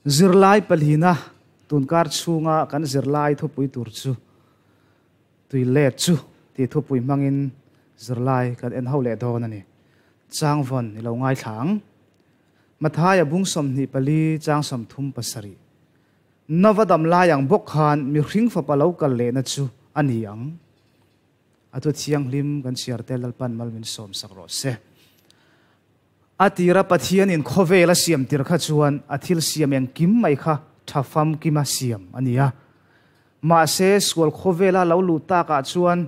Zirlai palina tunkar chhunga kan zirlai thupui tur chu tui let chu tih thupui hmangin zirlai kan en ho leh dawn a ni. Changvawn i lo ngaithla ang. Mathaia bung 24 chang 37. Nova dam lai ang bawk khan mihring fapa lo kal lehna chu a ni ang. A thu thianghlim kan chhiar te Lalpan mal min sawm sak rawh se. A tira Pathianin khawvel a siam tir kha chuan a thil siam engkim mai kha tha famkima siam a ni a. Mahse sual khawvela lo luh takah chuan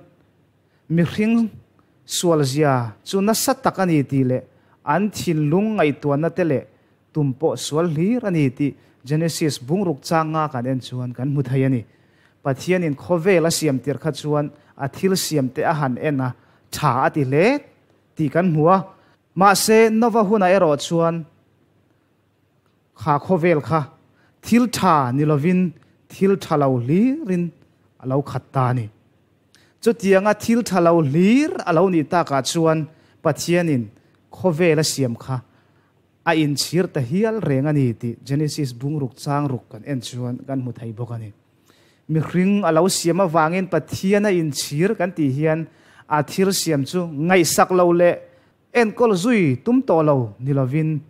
mihring sual zia chu nasa tak a ni tih leh an thinlung ngaihtuahna te leh tum pawh sual hlir a ni tih Genesis bungruk changa kan en chuan kan hmu thei a ni. Pathianin khawvel a siam tir kha chuan a thil siam te a han en a, tha a ti hle tih kan hmu a. Mahse Nova hunah erawh chuan kha khawvel kha thil tha ni lovin thil tha lo hlirin a lo khat ta a ni. Chutianga thil tha lo hlir a lo nih takah chuan Pathianin khawvel a siam kha a inchhir ta hial reng a ni tih Genesis bungruk chang ruk kan en chuan kan hmu thei bawk a ni. Mihring a lo siam avangin Pathian a inchhir kan tih hian a thil siam chu ngaihsak lo leh enkawl zui tum tawh lo ni lovin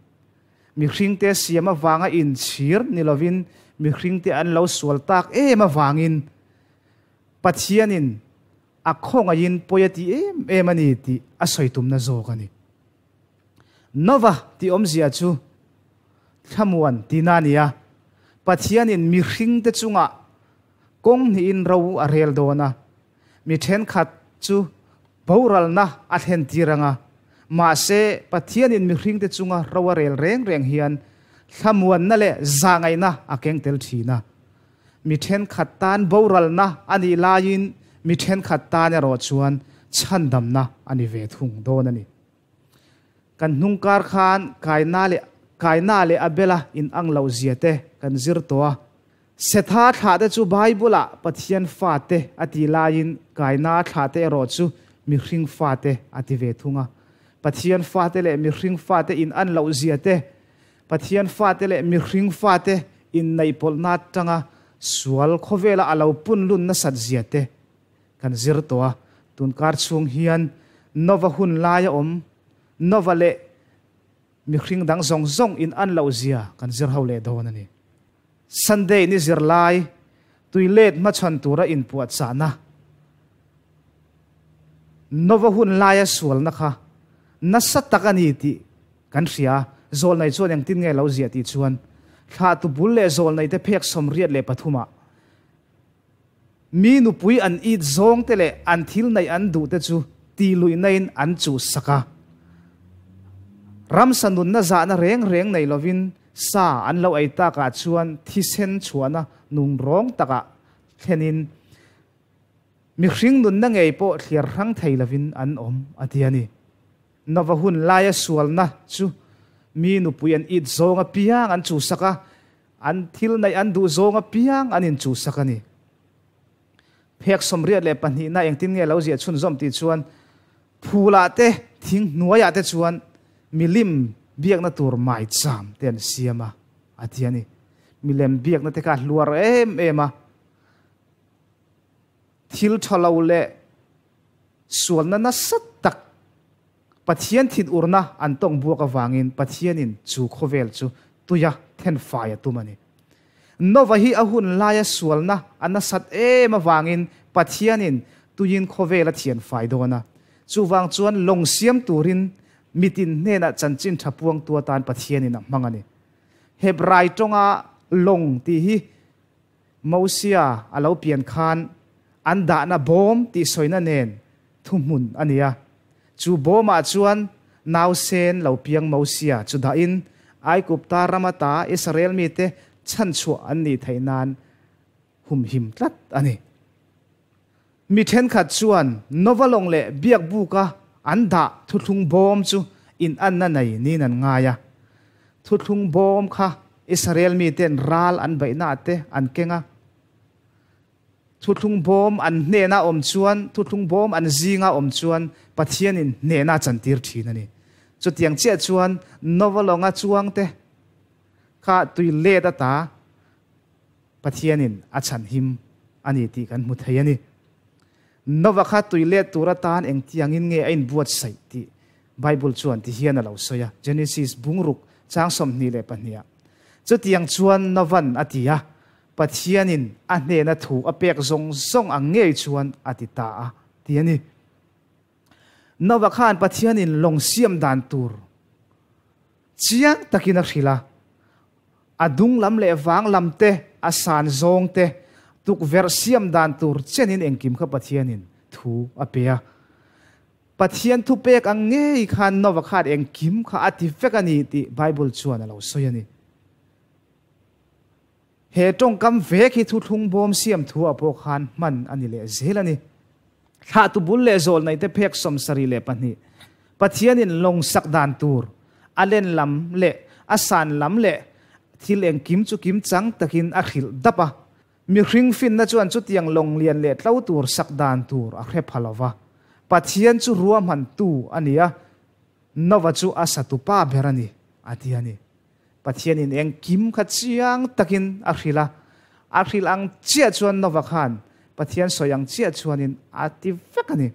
mihringte siam avanga inchhir ni lovin mihringte an lo sual tak em avangin Pathianin a khawngaihin pawi a ti em em a ni tih a sawi tumna zawk a ni. Nova tih awmzia chu thlamuan tihna a ni a, Pathianin mihringte chungah kawng hnihin ro a rel dawn a, mi thenkhat chu boralna a thlen tir ang a, mahse Pathianin mihringte chunga ro a rel reng reng hian thlamuanna leh zahngaihna a keng tel thin a. Mi thenkhat tan boralna a nih laiin mi thenkhat tan erawh chuan chhandamna a ni ve thung dawn a ni. Kan hnung kar khan Kaina leh Kaina leh Abela in ang loh zia te kan zir tawh a. Setha thlah te chu Bible-ah Pathian fate a tih laiin Kaina thlah te erawh chu mihring fate a ti ve thung a. Pathian fate leh mihring fate in an loh zia te, Pathian fate leh mihring fate inneihpawlhna atanga sual khawvela a lo pun lun nasat zia te kan zir tawh a. Tunkar chhung hian Nova hun laia awm Nova leh mihring dang zawng zawng in an loh zia kan zir ho leh dawn a ni. Sunday ni zirlai tuilet hmachhawn tura inpuahchahna Nova hun laia sualna kha nasa tak a ni tih kan hria a. Zawlnei chuan engtin nge lo ziah tih chuan thlahtu bul leh zawlnei te phek 83ah mi nupui an it zawng te leh an thil neih an duh te chu ti luihna-in an chuhsak a. Ramsa nunna zahna reng reng nei lovin sa an lo ei takah chuan thisen chhuahna nung rawng takah thlenin mihring nunna ngei pawh thliar hrang thei lovin an awm a ti a ni. Nova hun laia sualna chu mi nupui an it zawng apiang an chuhsak a, an thil neih an duh zawng apiang an inchuhsak a ni. Phek 82na engtin nge lo ziah chhunzawm tih chuan phulah te thing hnuaiah te chuan milim biakna tur maicham te an siam a, a ti a ni. Milem biakna te kha a hluar em em a, thil tha lo leh sualna nasa tak Pathian thin urna an tawng buak avangin Pathianin chu khawvel chu tuia thenfai a tum a ni. Nova hi a hun laia sualna a nasat em avangin Pathianin tuiin khawvel a thianfai dawn a. Chuvang chuan lawng siam turin mitin hnenah chanchin tha puangtu atan Pathianin a hmang a ni. Hebrai tawnga lawng tih hi Mosia a lo pian khan an dahna bawm tih sawina nen thuhmun a ni a. Chu bawmah chuan nausen lo piang Mosia chu dahin Aigupta ram ata Israel mite chhanchhuah an nih theih nan humhim tlat a ni. Mi thenkhat chuan Nova lawng leh biakbuka an dah thuthlung bawm chu inanna nei niin an ngai a. Thuthlung bawm kha Israel miten ral an beihna te an keng a. Thuthlung bawm an hnena awm chuan, thuthlung bawm an zinga awm chuan Pathianin hnena chantir thin a ni. Chutiang chiah chuan Nova lawnga chuang te. Kha tui let ata Pathianin a chhanhim a ni tih kan hmu thei a ni. Nova kha tui let tur atan engtiangin nge a inbuatsaih tih Bible chuan ti hian a lo sawi a, Genesis bungruk chang 22 ah. Chutiang chuan Nova'n a ti a, Pathianin a hnena thu a pek zawng zawng ang ngei chuan a ti ta a, ti a ni. Nova khan Pathianin lawng siam dan tur chiang takin a hrilh a, a dung lam leh vang lam te, a san zawng te, tukverh siam dan tur chenin engkim kha Pathianin thu a pe a. Pathian thupek ang ngei khan Nova khan engkim kha a ti vek a ni tih Bible chuan a lo sawi a ni. He tawngkam vek hi thuthlung bawm siam thu ah pawh khan hman a ni leh zel a ni. Thlahtu bul leh zawl neite phek 72 Pathianin lawng sak dan tur, a len lam leh a san lam leh thil engkim chu kim chang takin a hrilh dap a. Mihring finna chuan chutiang lawng lian leh tlo tur sak dan tur a hre pha lo va. Pathian chu ruahmantu a ni a, Nova chu a satupa ber a ni, a ti a ni. Pathianin engkim kha chiang takin a hrilh a, a hrilh ang chiah chuan Nova khan Pathian sawi ang chiah chuanin a ti vek a ni.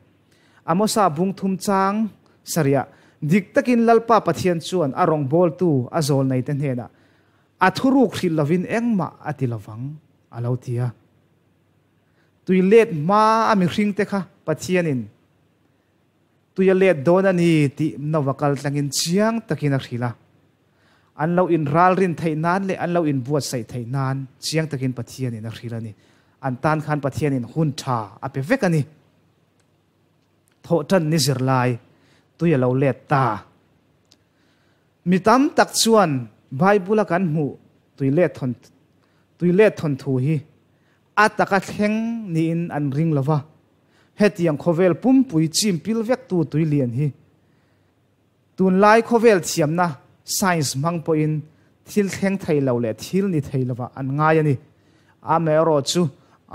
Amosa bung thum chang sarih ah dik takin Lalpa Pathian chuan a rawngbawltu a zawl nei te hnenah a thuruk hrilh lovin engmah a ti lovang a lo ti a. Tui let hma a mihring te kha Pathianin Tui a let dawn a ni tih Nova kal tlangin chiang takin a hrilh a. An lo inralrin theih nan leh an lo inbuatsaih theih nan chiang takin Pathianin a hrilh a ni. An tan khan Pathianin hun tha a pe vek a ni. Thawhtan ni zirlai tui a lo let ta. Mi tam tak chuan Bible-a kan hmuh tui let thawn tui let thawnthu hi a taka thleng niin an ring lo va. Hetiang khawvel pumpui chim pil vektu tui lian hi tunlai khawvel thiamna, science, hmang pawhin thil thleng thei lo leh thil ni thei lovah an ngai a ni. Amaherawhchu,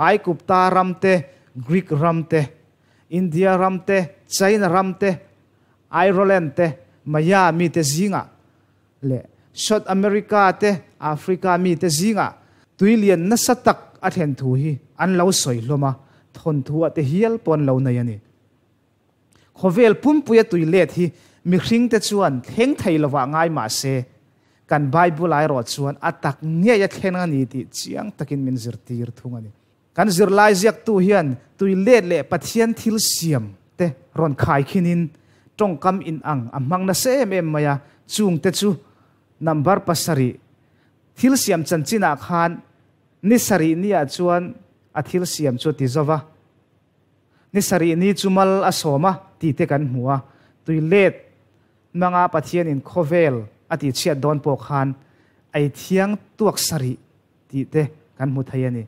Aigupta ram te, Greek ram te, India ram te, China ram te, Ireland te, Maya mite zingah leh South America te, Africa mite zingah tui lian nasa tak a thlen thu hi an lo sawi hlawm a, thawnthu ah te hial pawh an lo nei a ni. Khawvel pumpuia tui let hi mihring te chuan thleng thei lovah ngai mah se, kan Bible erawh chuan a tak ngei a thleng a ni tih chiang takin min zirtir thung a ni. Kan zirlai ziaktu hian tui let leh Pathian thil siam te rawn khai khinin tawngkam in ang a hmang nasa em em mai a, chung te chu number pasarih thil siam chanchinah khan ni sarih niah chuan a thil siam chu a ti zo va, ni sarih ni chu mal a sawm a tih te kan hmu a, tui let hmanga Pathianin khawvel a tihchhiat dawn pawh khan ei thiang tuak sarih tih te kan hmu thei a ni.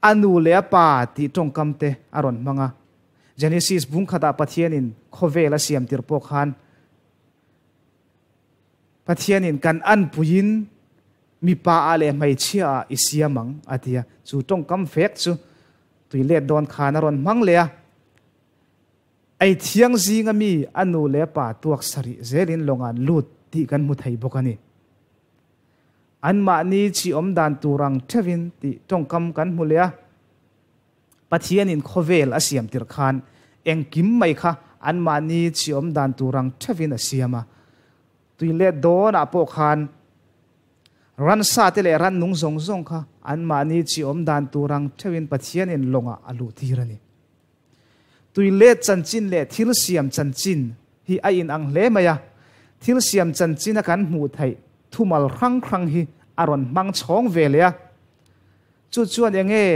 A nu leh a pa tih tawngkam te a rawn hmang a. Genesis bung khatah Pathianin khawvel a siam tir pawh khan Pathianin kan anpuiin mipa ah leh hmeichhia ah i siam ang a ti a. Chu tawngkam fek chu tui let dawn khan a rawn hmang leh a. Ei thiang zinga mi a nu leh a pa tuak sarih zelin lawng an lut tih kan hmu thei bawk a ni. Anmahni chi awm dan tur ang theuhin tih tawngkam kan hmu leh a. Pathianin khawvel a siam tirh khan engkim mai kha anmahni chi awm dan tur ang theuhin a siam a. Tui let dawnah pawh khan ransa te leh rannung zawng zawng kha anmahni chi awm dan tur ang theuhin Pathianin lawngah a luh tir a ni. Tui let chanchin leh thil siam chanchin hi a inang hle mai a, thil siam chanchina kan hmuh theih thumal hrang hrang hi a rawn hmang chhawng ve leh a. Chu chuan eng nge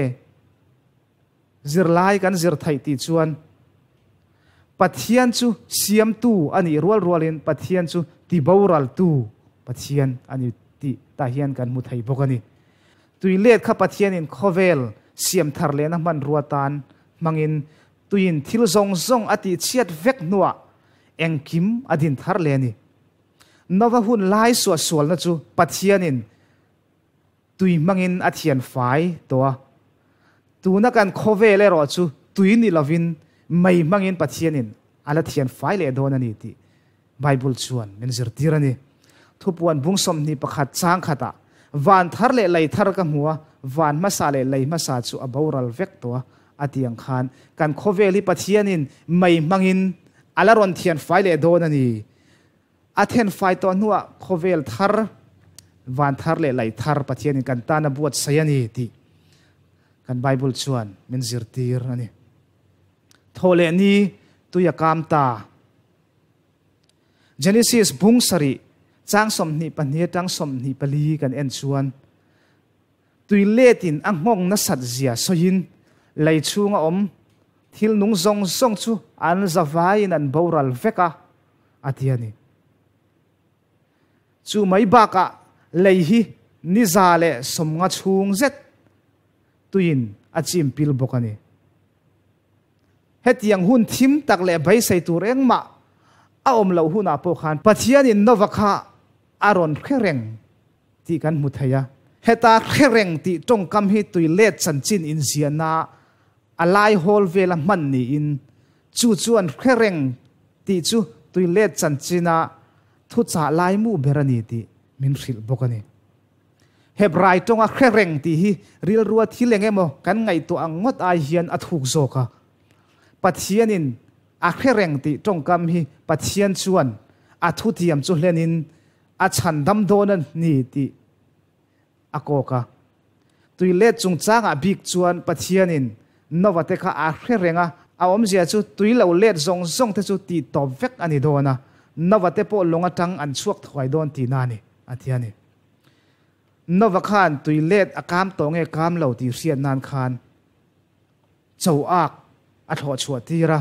zirlai kan zir theih tih chuan Pathian chu siamtu a nih rual rualin Pathian chu tiboraltu Pathian a ni tih tah hian kan hmu thei bawk a ni. Tui let kha Pathianin khawvel siam thar lehna hmanrua tan hmangin tuiin thil zawng zawng a tihchhiat vek hnuah engkim a din thar leh a ni. Nova hun lai suahsualna chu Pathianin tui hmangin a thian fai tawh a. Tuna kan khawvel erawh chu tui ni lovin mei hmangin Pathianin a la thian fai leh dawn a ni tih Bible chuan min zirtir a ni. Thupuan bung 21 chang khatah, Van thar leh lei thar ka hmu a, van hmasa leh lei hmasa chu a boral vek tawh a, a ti ang khan kan khawvel hi Pathianin mei hmangin a la rawn thian fai leh dawn a ni. A then fai tawh hnuah khawvel thar, van thar leh lei thar Pathianin kan tan a buatsaih a ni tih kan Bible chuan min zirtir a ni. Thaw leh ni tui a kam ta. Genesis bung sarih chang 22 atang 24 kan en chuan tui letin a nghawng nasat zia sawiin lei chhunga awm thil nung zawng zawng chu an zavaiin an boral vek a, a ti a ni. Chu mai bakah lei hi ni 150 chhung zet tuiin a chim pil bawk a ni. Hetiang hun thim tak leh beisei tur engmah a awm loh hunah pawh khan Pathianin Nova kha a rawn hre reng tih kan hmu thei a. Heta hre reng tih tawngkam hi tui let chanchin inziahna a lai hawl vela hman niin chu chuan hre reng tih chu tui let chanchina thuchah laimu ber a ni tih min hrilh bawk a ni. Hebrai tawnga hre reng tih hi rilrua thil eng emaw kan ngaihtuah ang ngawt ai hian a thuk zawk a. Pathianin a hre reng tih tawngkam hi Pathian chuan a thutiam chu hlenin a chhan dam dawn a ni tih a kawk a. Tui let chungchangah bik chuan Pathianin Nova te kha a hre reng a, a awmzia chu tui lo let zawng zawng te chu tih tawp vek a ni dawn a, Nova te pawh lawng atang an chhuak thuai dawn tihna a ni, a ti a ni. Nova khan tui let a kam tawh nge kam lo tih hriat nan khan cho ak a thlawh chhuah tir a.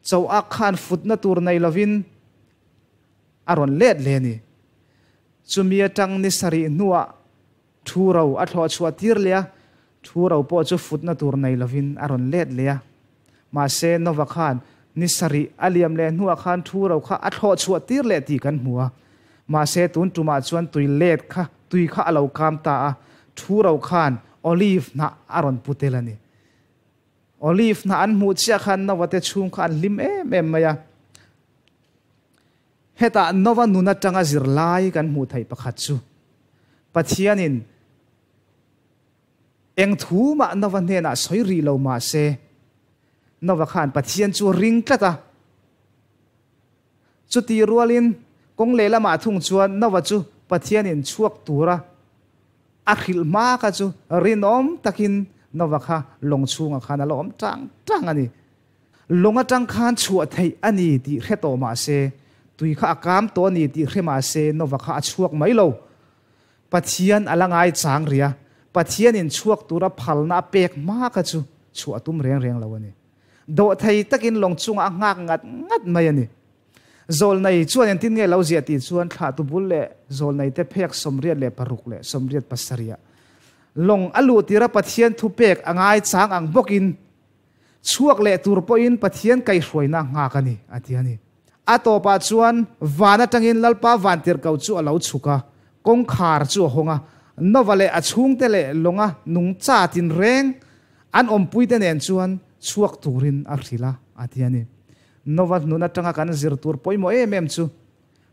Cho ak khan futna tur nei lovin a rawn let le a ni. Chumi atang ni sarih hnuah thu ro a thlawh chhuah tir leh a, thu ro pawh chu futna tur nei lovin a rawn let leh a. Mahse Nova khan ni sarih a liam leh hnuah khan thu ro kha a thlawh chhuah tir leh tih kan hmu a. Mahse tun tumah chuan tui let kha tui kha a lo kam ta a, thu ro khan olive hnah a rawn pu tel a ni. Olive hnah an hmuh chiah khan Nova te chhung kha an hlim em em mai a. Hetah Nova nun atanga zirlai kan hmuh theih pakhat chu Pathianin Eng thu mah Nova hnenah sawi rih lo mah se, Nova khan Pathian chu a ring tlat a. Chuti rualin kawng lehlamah thung chuan Nova chu Pathianin chhuak tura a hrilh hma kha chu rinawm takin Nova kha lawng chhungah khan a la awm tang tang a ni. Lawng atang khan chhuah theih a ni tih hre tawh mah se, tui kha a kam tawh a ni tih hre mah se Nova kha a chhuak mai lo. Pathian a la ngai chang rih a, Pathianin chhuak tura phalna a pek hma kha chu chhuah a tum reng reng lo a ni. Dawhthei takin lawng chungah a nghak ngat ngat mai a ni. Zawlnei chuan engtin nge lo ziah tih chuan thlahtu bul leh zawlnei te phek 86 leh 87 ah lawng a luh tira Pathian thupek a ngai chang ang bawkin Chhuak leh tur pawhin Pathian kaihhruaina nghak a ni, a ti a ni. A tawpah chuan van atangin Lalpa vantirhkoh chu a lo chhuk a, kawngkhar chu a hawng a, Nova leh a chhungte leh lawnga nungcha tinreng an awmpuite nen chuan chhuak turin a hrilh a, a ti a ni. Nova hnun atanga kan zir tur pawimawh em em chu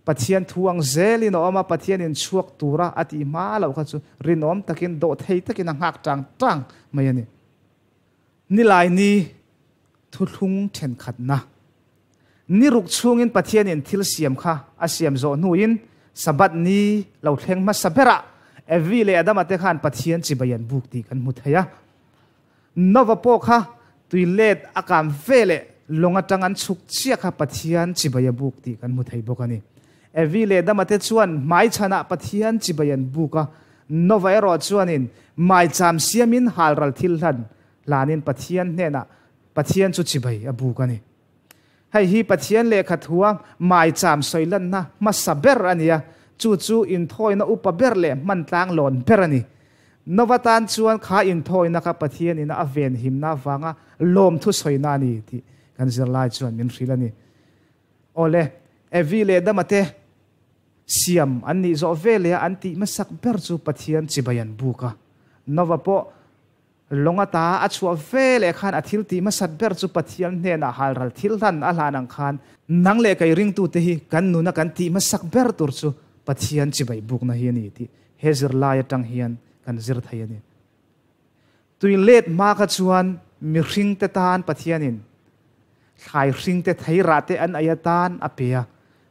Pathian thu ang zelin a awm a, Pathianin chhuak tura a tih hma loh kha chu rinawm takin, dawhthei takin a nghak tang tang mai a ni. Nilaini thuthlung thenkhatna. Ni ruk chhungin Pathianin thil siam kha a siam zawh hnuin Sabbath ni lo thleng hmasa berah Evi leh Adama te khan Pathian chibai an buk tih kan hmu thei a. Nova pawh kha tui let a kam ve leh lawng atang an chhuk chiah kha Pathian chibai a buk tih kan hmu thei bawk a ni. Evi leh Adama te chuan hmaichhanah Pathian chibai an buk a, Nova erawh chuanin maicham siamin halral thil hlan hlanin Pathian hnenah Pathian chu chibai a buk a ni. Hei hi Pathian lehkha thua maicham sawi lanna hmasa ber a ni a, chu chu inthawina upa ber leh hman tlanglawn ber a ni. Nova tan chuan kha inthawina kha Pathianin a venhimna avanga lawmthu sawina a ni tih kan zirlai chuan min hrilh a ni. Awle, Evi leh Adama te Siam an nih zawh veleh a an tih hmasak ber chu Pathian chibai an buk a. Nova pawh lawng ata a chhuah veleh khan a thil tih hmasat ber chu Pathian hnenah halral thil hlan a hlan ang khan nang leh kei ringtute hi kan nuna kan tih hmasak ber tur chu Pathian chibai bukna hi a ni tih he zirlai atang hian kan zir thei a ni. Tui let hma kha chuan mihringte tan Pathianin thlai hringte thei rah te an ei atan a pe a,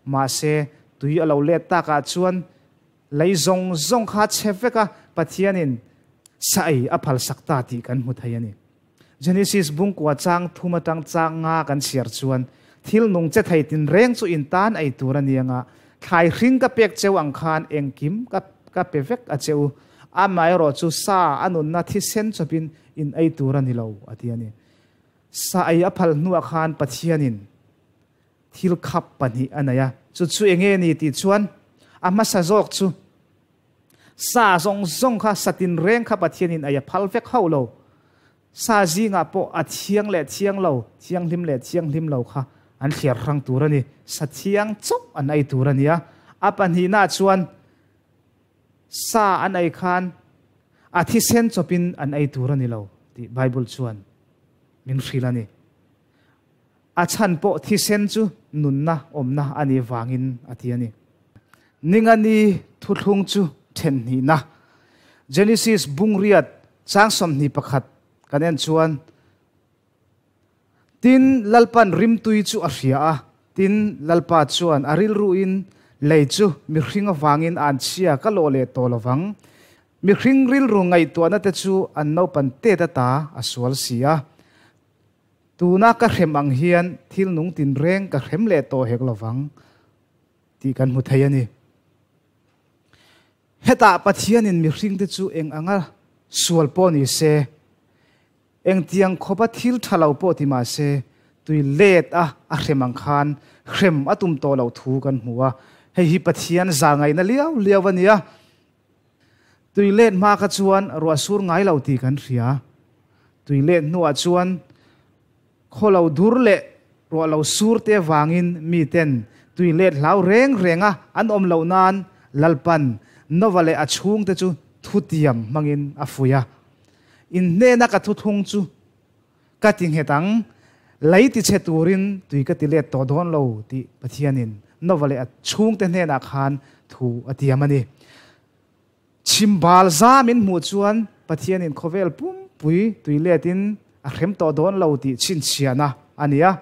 mahse tui a lo let takah chuan lei zawng zawng kha a chhe vek a, Pathianin sa ei a phalsak ta tih kan hmu thei a ni. Genesis bungkua chang thum atang chang nga kan chhiar chuan thil nung che thei tinreng chu in tan ei tur a ni anga, thlai hring ka pek cheu ang khan engkim ka ka pe vek a che u, amaherawh chu sa a nunna thisen chawpin in ei tur a ni lo a ti a ni. Sa ei a phal hnuah khan Pathianin thil khap pahnih a nei a, chu chu enge ni tih chuan a hmasa zawk chu Sa zawng zawng kha sa tinreng kha Pathianin ei a phal vek hauh lo. Sa zingah pawh a thiang leh thiang lo, thianghlim leh thianghlim lo kha an thliar hrang tur a ni. Sa thiang chauh an ei tur a ni a. A pahnihnaah chuan sa an ei khan a thisen chawpin an ei tur a ni lo tih Bible chuan min hrilh a ni. A chhan pawh thisen chu nunna awmna a nih vangin a ti a ni. Ningani thuthlung chu then hnihna. Genesis bungriat chang 21 kan en chuan, Tin, Lalpan rimtui chu a hria a, tin, Lalpa chuan a rilruin lei chu mihring avangin an chhia ka lawh leh tawh lovang. Mihring rilru ngaihtuahna te chu an naupan tet ata a sual si a. Tuna ka hrem ang hian thil nung tinreng ka hrem leh tawh hek lovang tih kan hmu thei a ni. Hetah Pathianin mihringte chu eng anga sual pawh ni se, engtiang khawpa thil tha lo pawh ti mah se, tui let a a hrem ang khan hrem a tum tawh loh thu kan hmu a. Hei hi Pathian zahngaihna liau liau a ni a. Tui let hma kha chuan ruah sur ngai lo tih kan hria. Tui let hnuah chuan khaw lo dur leh ruah lo sur te avangin miten tui let hlau reng renga an awm loh nan Lalpan Nova leh a chhungte chu thutiam hmangin a fuih a. Inhnena ka thuthlung chu ka ti nghet ang, lei ti chhe turin tui ka ti let tawh dawn lo tih Pathianin Nova leh a chhungte hnenah khan thu a tiam a ni. Chhimbal za min hmuh chuan Pathianin khawvel pumpui tui letin a hrem tawh dawn lo tih chhinchhiahna a ni a.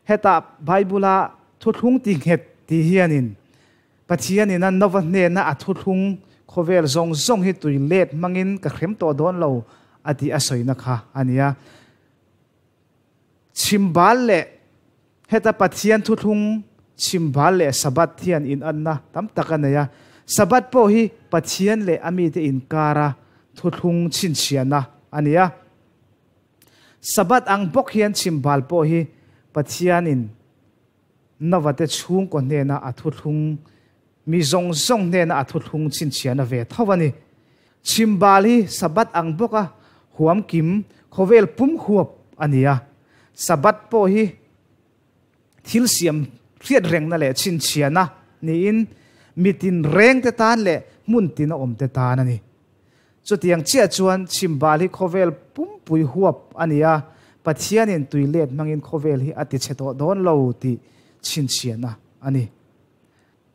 Hetah Bible-a thuthlung ti nghet tih hianin Pathianin a Nova hnena a thuthlung khawvel zawng zawng hi tui let hmangin ka hrem tawh dawn lo a tih a sawina kha a ni a. Chhimbal leh heta Pathian thuthlung chhimbal leh Sabbath hian inanna tam tak a nei a. Sabbath pawh hi Pathian leh a mite inkara thuthlung chhinchhiahna a ni a. Sabbath ang bawk hian chhimbal pawh hi Pathianin Navate chhungkaw hnena a thuthlung, mi zawng zawng hnena a thuthlung chhinchhiahna ve tho a ni. Chhimbal hi Sabbath ang bawka huam kim khawvel pum huap a ni a. Sabbath pawh hi thil siam hriat rengna leh chhinchhiahna niin mitin rengte tan leh hmun tina awmte tan a ni. Chutiang chiah chuan chhimbal hi khawvel pumpui huap a ni a, Pathianin tui let hmangin khawvel hi a tichhe tawh dawn lo tih chhinchhiahna a ni.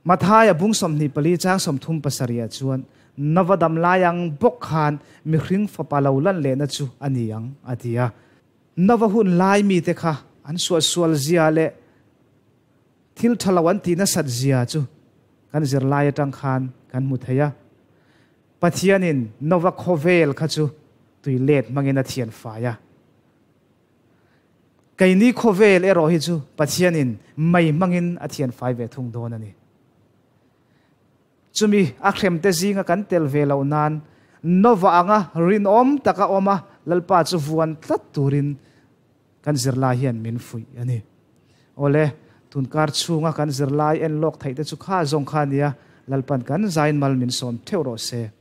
Mathaia bung 24 chang 37 ah chuan, Nova dam lai ang bawk khan mihring fapa lo lan lehna chu a ni ang, a ti a. Nova hun lai mite kha an suahsual zia leh thil tha lo an tih nasat zia chu kan zirlai atang khan kan hmu thei a. Pathianin Nova khawvel kha chu tui let hmangin a thian fai a. Keini khawvel erawh hi chu Pathianin mei hmangin a thian fai ve thung dawn a ni. Chumi a hremte zinga kan tel ve loh nan Nova anga rinawm taka awm a Lalpa chu vuan tlat turin kan zirlai hian min fuih a ni. Awle, tunkar chhunga kan zirlai en lawk theih te chu kha zawng kha a nia, Lalpan kan zain mal min sawm theuh rawh se.